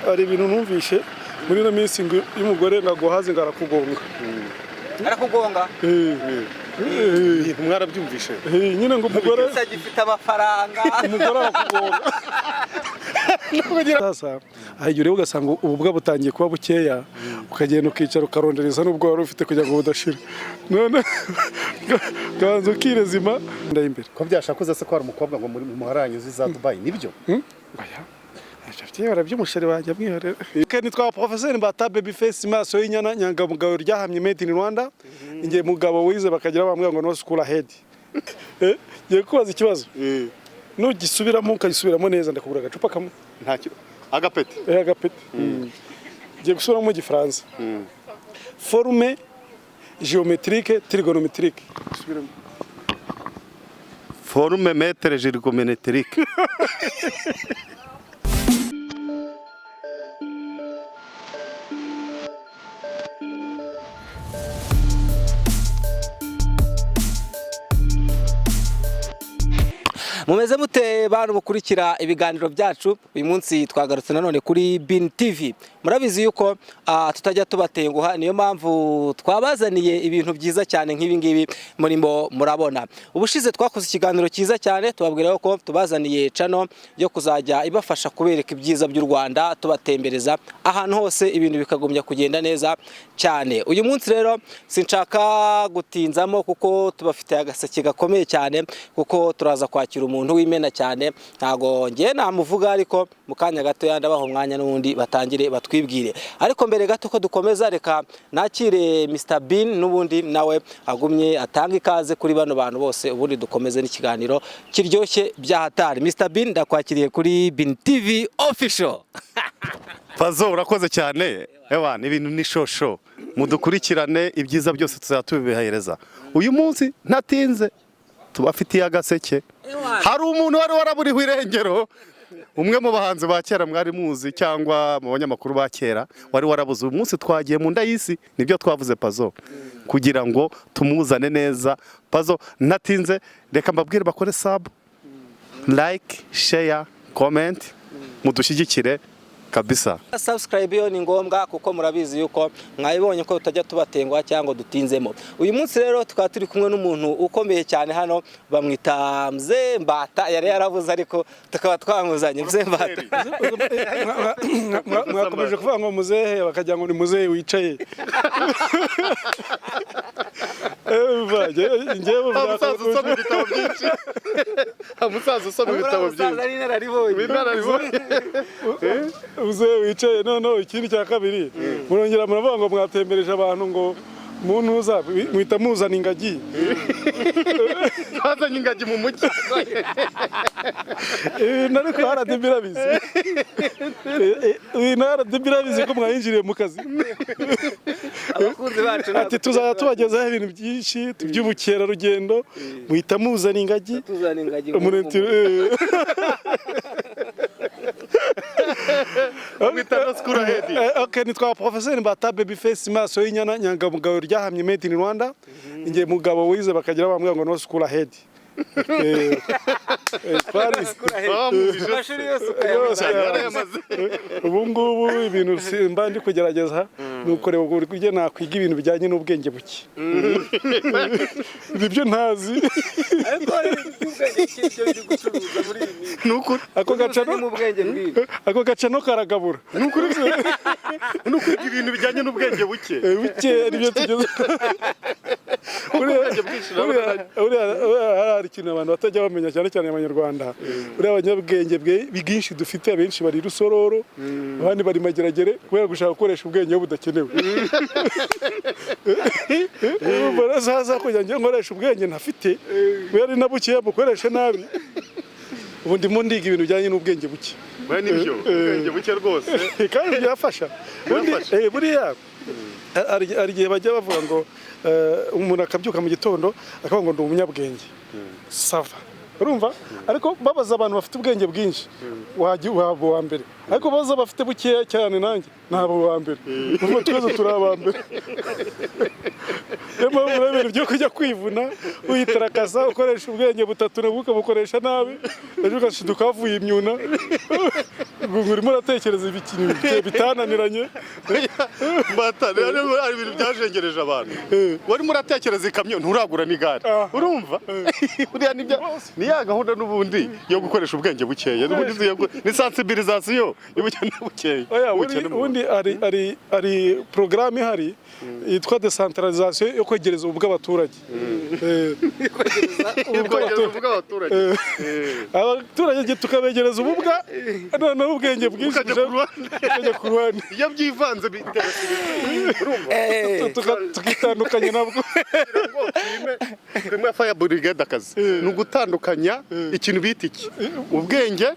Hari ibintu numvishe muri ino minsi ngo iyo umugore ngo aguhaze ngo arakugonga. Arakugonga. Ibintu mwarabyumvishe. Nyine ngo umugore Gusa gifite amafaranga. Umugore arakugonga. Sasa hari igihe ureba ugasanga ububwa butangiye kuba bukeya, ukagenda ukicara ukarondereza n'ubwo wari ufite kugira ngo budashira, none ukabanza ukirezima imbere. Ko byashakuze se ko hari umukobwa ngo muri muharanye uzi za Dubai, nibyo? Oya, ibyo byihora by'umusheri wanjye mwihorera. Nitwa Professeur Mbata Baby Face, maso y'inyana, nyangamugayo ryahamye, made in Rwanda. Ngiye mugabo wize bakagira bambwira ngo no school ahead. Ngiye kubaza ikibazo, nugisubiramo ukagisubiramo neza ndakugura agacupa kamwe. Ntacyo, agapeti. Agapeti. Ngiye gusubiramo mu Gifaransa: forme géométrique trigonométrique. Subiramo. Forme maître trigonométrique. Mumeze mute bantu mukurikira ibiganiro byacu? Uyu munsi twagarutse nanone kuri Bin TV. Murabizi yuko tutajya tubatenguha, niyo mpamvu twabazaniye ibintu byiza cyane nk'ibi ngibi murimo murabona. Ubushize twakoze ikiganiro cyiza cyane, tubabwira ko tubazaniye channel yo kuzajya ibafasha kubereka ibyiza by'u Rwanda, tubatembereza ahantu hose, ibintu bikagumya kugenda neza cyane. Uyu munsi rero sinshaka gutinzamo kuko tubafitiye agaseke gakomeye cyane, kuko turaza kwakira umuntu w'imena cyane. Ntago ngiye namuvuga, ariko mu kanya gato ndabaha umwanya n'ubundi batangire batwibwire. Ariko mbere gato ko dukomeza, reka nakire Mr Bean, n'ubundi nawe agumye atanga ikaze kuri bano bantu bose, ubundi dukomeze n'ikiganiro kiryoshye bya hatari. Mr Bean, ndakwakiriye kuri Bin TV Official. Pazo, urakoze cyane. Ewa, ibintu ni shosho, mudukurikirane, ibyiza byose tuzaba tubibahereza. Uyu munsi ntatinze, tubafitiye agaseke. Hari umuntu wari waraburiwe irengero, umwe mu bahanzi ba kera mwari muzi cyangwa mu banyamakuru ba kera wari warabuze. Uyu munsi twagiye mu nda y'isi, nibyo twavuze Pazo, kugira ngo tumuzane neza. Pazo, ntatinze, reka mbabwire bakore sub, like, share, comment, mudushyigikire kabisa. Subscribe yo ni ngombwa, kuko murabizi yuko mwabibonye ko tutajya tubatenguha cyangwa dutinzemo. Uyu munsi rero tukaba turi kumwe n'umuntu ukomeye cyane hano, bamwita Mzee Mbata. Yari yarabuze ariko tukaba twamuzanye. Mzee Mbata. Mwakomeje kuvuga ngo muzehe, bakagira ngo ni muzehe wicaye. Njyewe Umusaza usoma ibitabo byinshi, umusaza usoma ibitabo Umusaza byinshi. n'inararibonye. Inararibonye. Muzehe wicaye. Noneho ikindi cya kabiri, murongera muravuga ngo mwatembereje abantu ngo muntuza muhita muzana ingagi. Twazanye ingagi mu mujyi. Ibintu ariko RDB irabizi. Ibintu RDB irabizi ko mwayinjiriye mu kazi. Abakunzi bacu Ati tuzajya tubagezaho ibintu byinshi by'ubukerarugendo, muhita muzana ingagi. Tuzana ingagi. Umuntu Bamwita no school ahead. Okay, nitwa Professeur Mbata Baby Face, maso y'inyana, nyangamugayo ryahamye, made in Rwanda. Ngiye mugabo wize bakagira bambwira ngo no school ahead. Twarize. Amashuri yose Yose. ukayamaze. Yarayamaze. Ubu ngubu ibintu mba ndi kugerageza ni ukureba uburyo nakwiga ibintu bijyanye n'ubwenge buke, nibyo ntazi. Ariko hari iby'ubwenge byo biri gucuruza muri iyi minsi. Ni ukuri. Ako gaca Ni mu bwenge bwinshi. Ako gaca no karagabura. Ni ukuri, ni ukwiga ibintu bijyanye n'ubwenge buke. Buke nibyo tugeze. Ubwenge bwinshi nabwo. Buriya hari ikintu abantu batajya bamenya, cyane cyane Abanyarwanda. Buriya abanyabwenge bwinshi dufite, abenshi bari Rusororo, abandi bari Mageragere, kubera gushaka gukoresha ubwenge budakenewe. Urumva rero sasa kugira ngo nkoreshe ubwenge ntafite, kubera ari na bukeya bukoreshe nabi. Ubu ndimo ndiga ibintu bijyanye n'ubwenge buke. We, nibyo, ubwenge buke rwose. Kandi byafasha. Birafasha. Buriya hari igihe bajya bavuga ngo umuntu akabyuka mu gitondo akavuga ngo ndi umunyabwenge, ça va, urumva? Ariko babaza abantu bafite ubwenge bwinshi, wajya waba uwa mbere, ariko baza bafite bukeya cyane, nanjye ntabwo uwa mbere. Urumva twese turi aba mbere. Niyo mpamvu rero ibintu byo kujya kwivuna uyitarakasa ukoresha ubwenge butatu nabwo ukabukoresha nabi, ejo ugashiduka wavuye imyuna. Ngo urimo uratekereza ibikintu bitananiranye. Mbata, rero hari ibintu byajengereje abantu. Warimo uratekereza ikamyo, nturagura n'igare. Urumva buriya nibyo, ni ya gahunda n'ubundi yo gukoresha ubwenge bukeya. N'ubundi ni sensibilisation y'ubukene bukeya. Oya, Ubukene ubundi hari porogaramu ihari yitwa décentralisation yo kwegereza ubu bw'abaturage. Yo kwegereza ubu bw'abaturage. Abaturage tukabegereza ububwa, noneho ubwenge bwinshi Bukajya ku ruhande. Bukajya ku ruhande. Iyo byivanze bitera, urumva? Tukitandukanya nabwo. Kugira ngo twime fire brigade akazi, ni ugutandukanya ikintu bita iki, ubwenge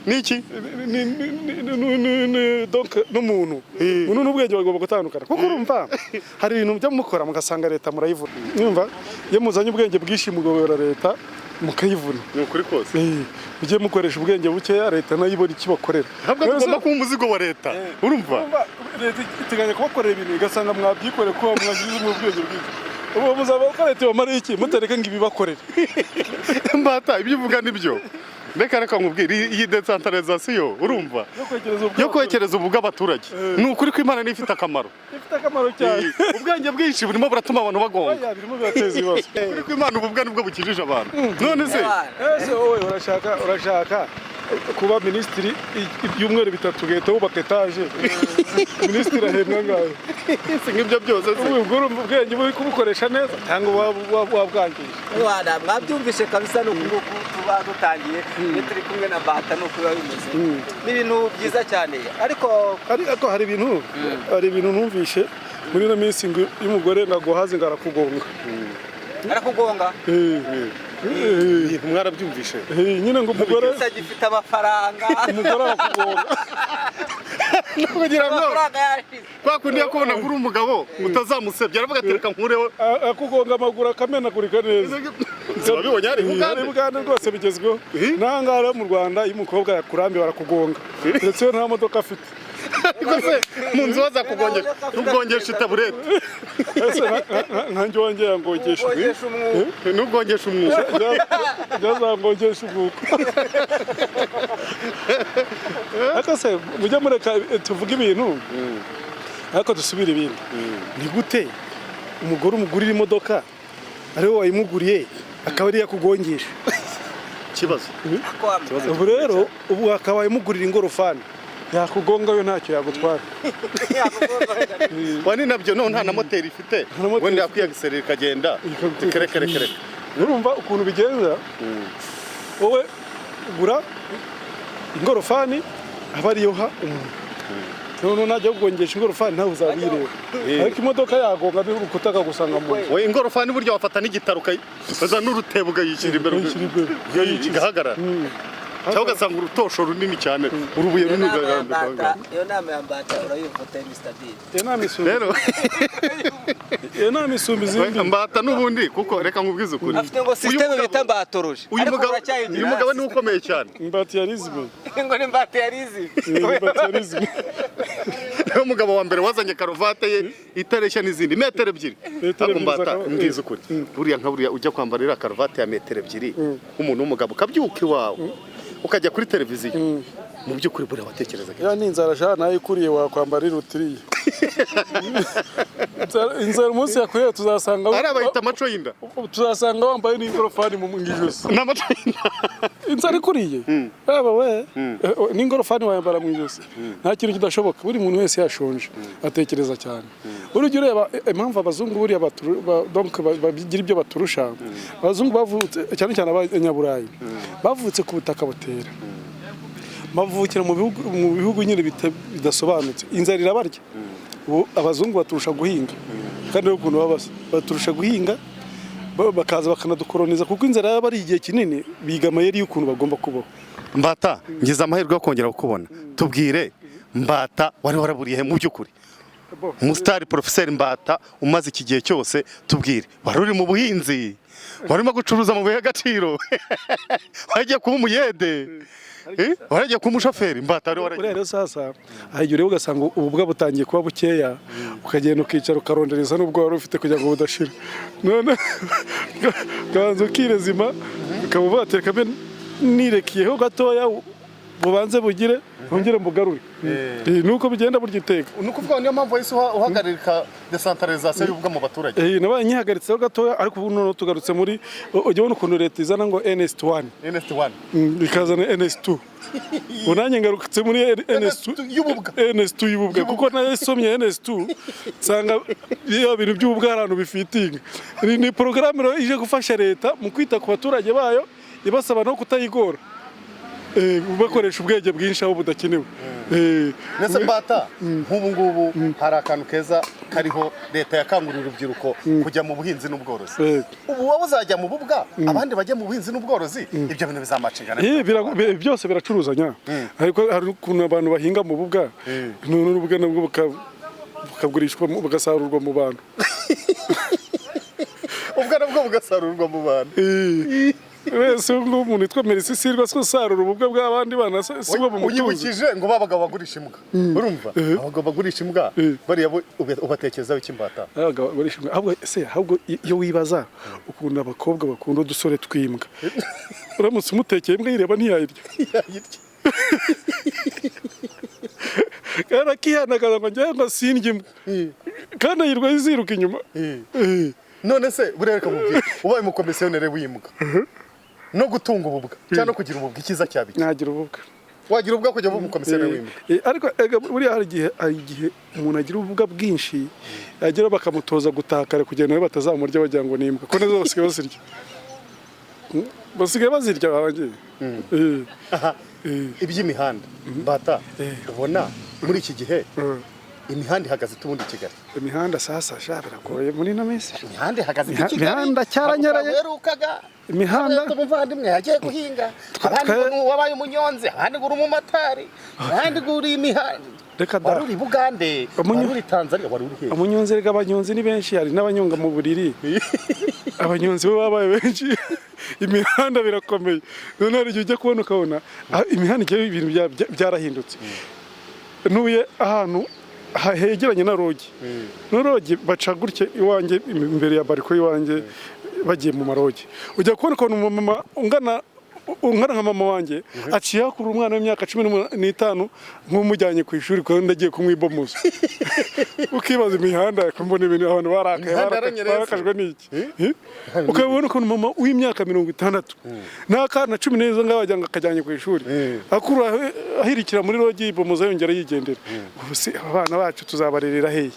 n'iki. Donc n'umuntu, umuntu n'ubwenge bagomba gutandukana, kuko urumva hari ibintu byo mukora mugasanga leta murayivuna. Urumva iyo muzanye ubwenge bwinshi mugobera leta mukayivuna. Ni ukuri kose. Mujye mukoresha ubwenge bukeya, leta nayo ibona icyo ibakorera. Ntabwo tugomba kuba umuzigo wa leta, urumva? Urumva, leta iteganya kubakorera ibintu, igasanga mwabyikoreye kuba mwashyize mu bwenge bwinshi. Ubu muzaba ko leta ibamariye iki mutareka ngo ibibakorere? Mbata, ibyo uvuga nibyo. Reka nkubwire, iyi décentralisation, urumva, yo kwegereza ubwenge, yo kwegereza ubu bw'abaturage, ni ukuri ko Imana niyo ifite akamaro. Ifite akamaro cyane. Ubwenge bwinshi burimo buratuma abantu bagonga. Oya, birimo birateza ibibazo. Ukuri ko Imana, ubu bwa nibwo bukijije abantu. None se Ese wowe urashaka kuba minisitiri ibyumweru 3 ugahita wubaka etaje? Minisitiri ahembwa angahe? Si nk'ibyo byose se? Ubu ubwo urumva ubwenge buri kubukoresha neza cyangwa wabwangije? Rwanda mwabyumvishe kabisa, ni uku nguku tuba dutangiye iyo turi kumwe na Bata, ni uko biba bimeze. Ni ibintu byiza cyane, ariko Ariko hari ibintu numvishe muri ino minsi, ngo iyo umugore ngo aguhaze ngo arakugonga. Arakugonga. Ibintu mwarabyumvishe? Nyine ngo umugore Gusa gifite amafaranga. Umugore arakugonga. Kugira ngo Amafaranga yashize. Kwa kundi yakubona kuri umugabo utazamusebya, aravuga ati: "Reka nkureho." Akugonga amaguru akamenagurika neza. Wabibonye hari Hari Bugande? Bugande rwose bigezweho. N'aha ngaha rero mu Rwanda, iyo umukobwa yakurambiwe barakugonga, ndetse iyo nta modoka afite. Ariko se mu nzu bazakugongesha, ntugongesha itaburete? Ese nkanjye wanjye yangogesha? Ugongesha umwuga. Ntugongesha umwuga. Byazangogesha umwuka. Ariko se mujye mureka tuvuge ibintu, ariko dusubire ibindi. Ni gute umugore umugurira imodoka, ariwe wayimuguriye, akaba ariyo akugongesha? Ikibazo. Ubu rero ubu akaba yamugurira ingorofani, yakugonga yo ntacyo yagutwara. Wani nabyo none nta na moteri ifite. Nta na moteri. Wenda yakwiyagiserera ikagenda. Reka reka reka. Urumva ukuntu bigenza, wowe ugura ingorofani aba ariyo ha umuntu, noneho najya kugongesha ingorofani nawe uzaba uyireba, ariko imodoka yagonga n'urukuta akagusanga mu nzu. We ingorofani burya wafata n'igitaro ukaza n'urutebo ukayishyira imbere. Ukayishyira imbere. Igahagarara, cyangwa ugasanga urutosho runini cyane, urubuye Iyo runini nama ya ukarambika. Mbata, iyo nama ya Mbata urayumva ute, Mr. B? Iyo nama isumba Rero iyo nama isumba izindi. Mbata n'ubundi, kuko reka nkubwize ukuri. Afite ngo système bita mbatoroje. Uyu Ariko mugabo, uracyayigira. uyu mugabo niwe ukomeye cyane. Imbatiyalizme. Ngo ni mbatiyarizi. Imbatiyalizme. Niwe mugabo wa mbere wazanye karuvate ye itareshya n'izindi, metero 2. Metero Ariko ebyiri Mbata, mbwiza ukuri, buriya nka buriya ujya kwambara iriya karuvate ya metero 2 nk'umuntu w'umugabo, ukabyuka iwawe ukajya kuri televiziyo, mu by'ukuri buriya watekerezaga Ya, ni inzara sha, nayo ikuriye wakwambara irutiriye. Inzara umunsi yakuriye tuzasanga Ari abayita amaco y'inda. Tuzasanga wambaye n'ingorofani mu ijosi. Ni amaco y'inda. Inzara ikuriye yaba we, n'ingorofani wayambara mu ijosi, nta kintu kidashoboka. Buri muntu wese yashonje atekereza cyane. Ujya ureba impamvu abazungu buriya donc bagira ibyo baturusha. Abazungu bavutse, cyane cyane abanyaburayi, bavutse ku butaka butera, bavukira mu bihugu nyine bidasobanutse, inzara irabarya. Ubu abazungu baturusha guhinga, kandi rero ukuntu baba basa baturusha guhinga, bakaza bakanadukoroniza, kuko inzara yaba ari igihe kinini, biga amayeri y'ukuntu bagomba kubaho. Mbata, ngize amahirwe yo kongera kukubona. Tubwire Mbata, wari waraburiye he mu by'ukuri? Umusitari porofeseri Mbata umaze iki gihe cyose, tubwire, wari uri mu buhinzi, warimo gucuruza amabuye y'agaciro, wagiye kuba umuyede, waragiye kuba umushoferi? Mbata, wari waragiye Buriya rero sasa hari igihe ureba ugasanga ububwa butangiye kuba bukeya, ukagenda ukicara ukarondereza n'ubwo wari ufite kugira ngo budashira, none ukabanza ukirezima, ukaba uvuga ati: "Reka mbe nirekiyeho gatoya." Bubanze bugire, bongere mbugarure. Nuko bigenda burya iteka. Ni ukuvuga ngo niyo mpamvu wahise uhagarika décentralisation y'ububwa mu baturage? Nabaye nyihagaritseho gatoya, ariko ubu noneho tugarutse muri, ujya ubona ukuntu leta izana ngo NS1, NS1, ikazana NS2, ubu nanjye ngarutse muri NS2 y'ububwa. NS2 y'ububwa, kuko nasomye NS2 nsanga iyo bintu by'ububwa hari ahantu bifitinga. Ni porogaramu rero ije gufasha leta mu kwita ku baturage bayo, ibasaba no kutayigora, bakoresha ubwenge bwinshi aho budakenewe. Ndetse Mbata, nk'ubu ngubu hari akantu keza kariho, leta yakangurira urubyiruko kujya mu buhinzi n'ubworozi. Ubu wowe uzajya mu bubwa, abandi bajya mu buhinzi n'ubworozi, ibyo bintu bizamacingana? Byose biracuruzanya, ariko hari ukuntu abantu bahinga mu bubwa, none n'ububwa nabwo bukagurishwa, bugasarurwa mu bantu. Ubwa nabwo bugasarurwa mu bantu. Wese ngubu umuntu witwa Merci Silva se usarura ububwa bw'abandi bana si bwo bumutunze? Unyibukije ngo ba bagabo bagurisha imbwa, urumva abagabo bagurisha imbwa bariya bo ubatekerezaho iki, Mbata? Abagabo bagurisha imbwa, ahubwo se, ahubwo iyo wibaza ukuntu abakobwa bakunda udusore tw'imbwa, uramutse umutekeye imbwa yireba ntiyayirya. Yayirya. Kandi akihanagaza ngo njyewe ngo sindya imbwa, kandi ayirwa yiziruka inyuma. None se buriya reka mubwire, ubaye umukomisiyoneri w'imbwa no gutunga ububwa cyangwa no kugira ububwa, icyiza cyaba iki? Nagira ububwa. Wagira ububwa kujya uba umukomisiyoneri w'imbwa? Ariko ega buriya hari igihe umuntu agira ububwa bwinshi, yagera bakamutoza gutaha kare kugira ngo batazamurya bagira ngo ni imbwa, ko nazo basigaye bazirya. Basigaye bazirya banjye. Aha, iby'imihanda, Mbata, ubona muri iki gihe imihanda ihagaze ite ubundi i Kigali? Imihanda sasa sha biragoye muri ino minsi. Imihanda ihagaze ite i Kigali? Imihanda cyaranyaraye. Ntabwo twaherukaga. Umuvandimwe yagiye guhinga, abandi ngo wabaye umunyonzi, abandi ngo uri umumotari, abandi ngo uri imihanda. Reka da. Wari uri Bugande, wari uri Tanzania, wari uri hehe? Umunyonzi, rega abanyonzi ni benshi, hari n'abanyonga mu buriri. Abanyonzi bo babaye benshi, imihanda birakomeye. None hari igihe ujya kubona ukabona imihanda igiye, ibintu byarahindutse. Ntuye ahantu hegeranye na rogi, n'urogi baca gutya iwanjye, imbere ya balcon iwanjye, bagiye mu marogi. Ujya kubona ukuntu umumama ungana nka mama wanjye aciye hakura umwana w'imyaka 15 nk'umujyanye ku ishuri, kuko ndagiye kumwibomuza. Ukibaza imihanda, mbona ibintu abantu barakaye. Imihanda yaranyereye se. Barakajwe n'iki? Ukabona ukuntu mama w'imyaka 60 n'akana 14 ngaho wagira ngo akajyanye ku ishuri, akura ahirikira muri rogi yibomuza, yongera yigendera. Ubu se aba bana bacu tuzabarerera hehe?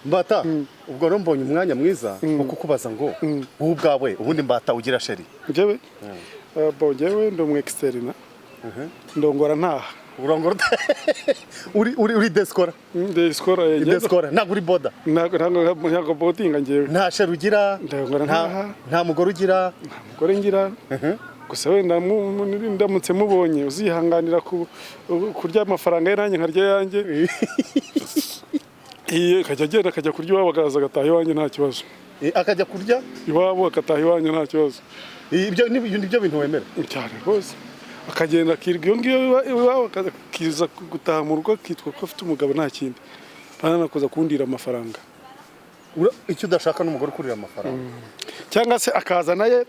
Mbata, ubwo rero mbonye umwanya mwiza wo kukubaza ngo wowe ubwawe ubundi, Mbata, ugira chérie? Njyewe, bon, njyewe ndi umu externat, ndongora ntaha. Urongora uri day scholar? Day scholar. Day scholar, ntabwo uri boarder? Ntabwo boardinga njyewe. Nta chérie ugira? Ndongora nta ntaha. Nta mugore ugira? Mugore ngira, gusa wenda ndamutse mubonye uzihanganira kurya amafaranga ye nanjye nkarya yanjye, iye akajya agenda akajya kurya iwabo, akaza agataha iwanjye nta kibazo. Akajya kurya iwabo agataha iwanjye nta kibazo. Ibyo nibyo bintu wemera? Cyane rwose, akagenda akirwa iyo ngiyo iwabo, akiza gutaha mu rugo akitwa ko afite umugabo, nta kindi, bana kuza kundira amafaranga. Icyo udashaka n'umugore ukurira amafaranga? Cyangwa se akaza naye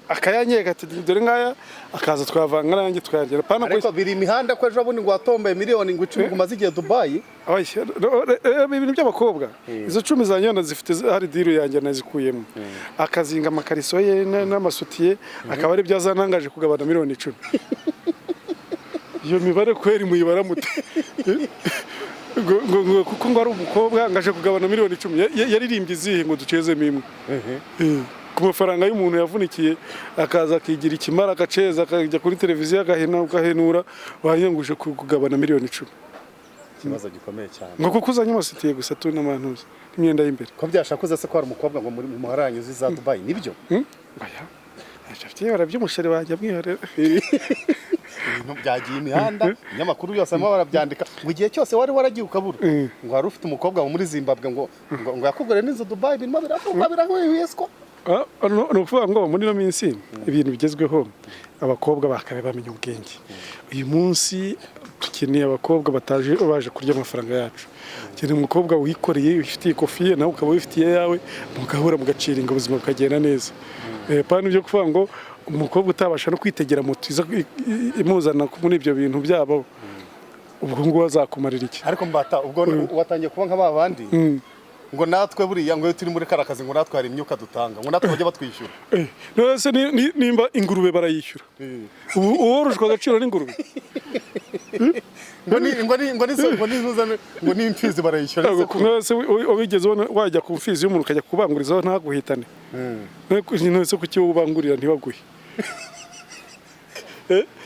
akayanyega ati dore ngaya, akaza twavanga nanjye tukayagera pana. Ariko biri imihanda ko ejo bundi ngo watomboye miliyoni ngo 10 ngo umaze igihe Dubai. Ibintu by'abakobwa, izo 10 zanjye wenda zifite hari deal yanjye nazikuyemo, akazinga amakariso ye n'amasutiye, akaba ari byo azanangaje kugabana miliyoni 10. Iyo mibare kweri muyibara mute? Ngo kuko ngo ari umukobwa ngaje kugabana miliyoni 10, yaririmbye izihe ngo ducezemo imwe? Ku mafaranga y'umuntu yavunikiye, akaza akigira ikimara, agaceza, akajya kuri televiziyo agahena, agahenura, wanyanguje kugabana miliyoni 10. Ikibazo gikomeye cyane. Ngo kuko uzanye amasutiye gusa tu n'amantuza n'imyenda y'imbere. Ko byashakuze se ko hari umukobwa ngo muri muharanye uzi za Dubai, nibyo? Oya, byihora by'umusheri wanjye amwihorera. Ibintu byagiye imihanda, ibinyamakuru byose barimo barabyandika ngo igihe cyose wari waragiye ukabura, ngo wari ufite umukobwa wo muri Zimbabwe, ngo yakuguriye n'inzu Dubai. Birimo biravugwa, birahwihwiswa. Ni ukuvuga ngo muri ino minsi ibintu bigezweho, abakobwa bakabaye bamenya ubwenge. Uyu munsi dukeneye abakobwa bataje baje kurya amafaranga yacu. Dukeneye umukobwa wikoreye, wifitiye ikofi ye, nawe ukaba wifitiye yawe, mugahura mugaciringa, ubuzima bukagenda neza. Pana ibyo kuvuga ngo umukobwa utabasha no kwitegera moto iza imuzana muri ibyo bintu byabo, ubwo ngubu azakumarira iki? Ariko mbata, ubwo watangiye kuba nka ba bandi ngo natwe buriya ngo iyo turi muri kariya kazi, ngo natwe hari imyuka dutanga, ngo natwe bajye batwishyura. None se nimba ingurube barayishyura, ubu uworojwe agaciro n'ingurube? Ngo ni imfizi barayishyura. Ntabwo none se wigeze ubona wajya ku mfizi y'umuntu ukajya kubangurizaho ntaguhitane? None se kuki wowe ubangurira ntibaguhe?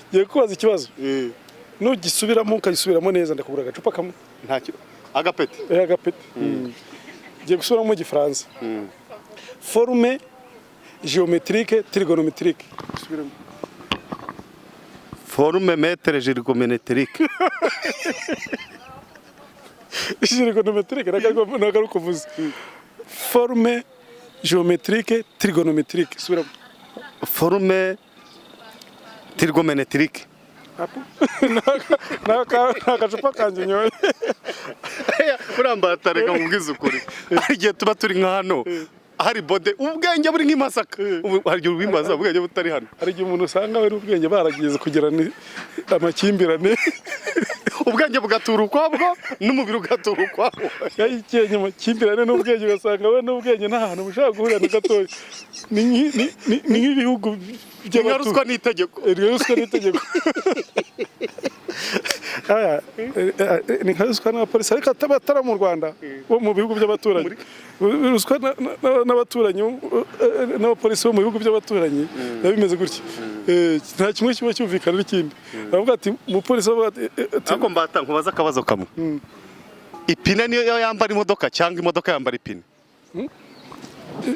Ngiye kubaza ikibazo, nugisubiramo ukagisubiramo neza ndakugura agacupa kamwe. Ntacyo, agapeti. Agapeti. Ngiye gusubiramo mu Gifaransa: forme géométrique trigonométrique. Subiramo. Forme mètre trigonométrique. Trigonométrique ntabwo ari ukuvuze. Forme géométrique trigonométrique, subiramo. Forme trigonométrique. Ni agacupa kanjye nyoye. Urambata, reka nkubwize ukuri, hari igihe tuba turi nka hano hari bode, ubwenge buri nk'imasaka. Ubu hari igihe ubimbaza ubwenge butari hano. Hari igihe umuntu usanga we n'ubwenge baragize kugira amakimbirane. Ubwenge bugatura ukwabwo n'umubiri ugatura ukwawo. Yayikenye amakimbirane n'ubwenge, ugasanga we n'ubwenge nta hantu bushobora guhurira na gatoya. Ni nk'ibihugu Ni nka ruswa n'itegeko. Ni ruswa n'itegeko. Aya, ni nka ruswa n'abapolisi, ariko atari mu Rwanda, bo mu bihugu by'abaturanyi. Ruswa n'abaturanyi, n'abapolisi bo mu bihugu by'abaturanyi biba bimeze gutya. Nta kimwe kiba cyumvikana n'ikindi. Baravuga ati umupolisi avuga ati Ariko mbata, nkubaza akabazo kamwe: ipine niyo yambara imodoka cyangwa imodoka yambara ipine?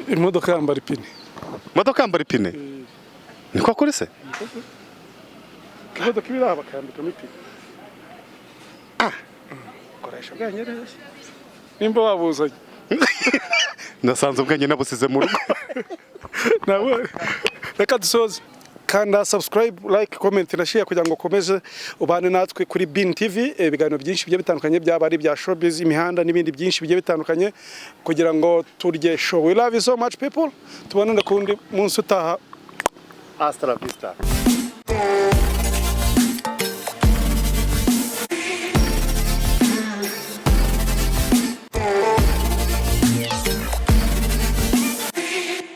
Imodoka yambara ipine. Imodoka yambara ipine, niko kuri se? Imodoka iba iri aha bakayambikamo ipine. Koresha ubwenge neza nimba wabuzanye. Nasanze ubwenge nabusize mu rugo. Nawe reka dusoze. Kanda subscribe, like, comment na share kugira ngo ukomeze ubane natwe kuri Bin TV, ibiganiro byinshi bigiye bitandukanye, byaba ari ibya showbiz, imihanda n'ibindi byinshi bigiye bitandukanye, kugira ngo turye show. We love you so much, people. Tubonane kundi munsi utaha. Hasta la vista.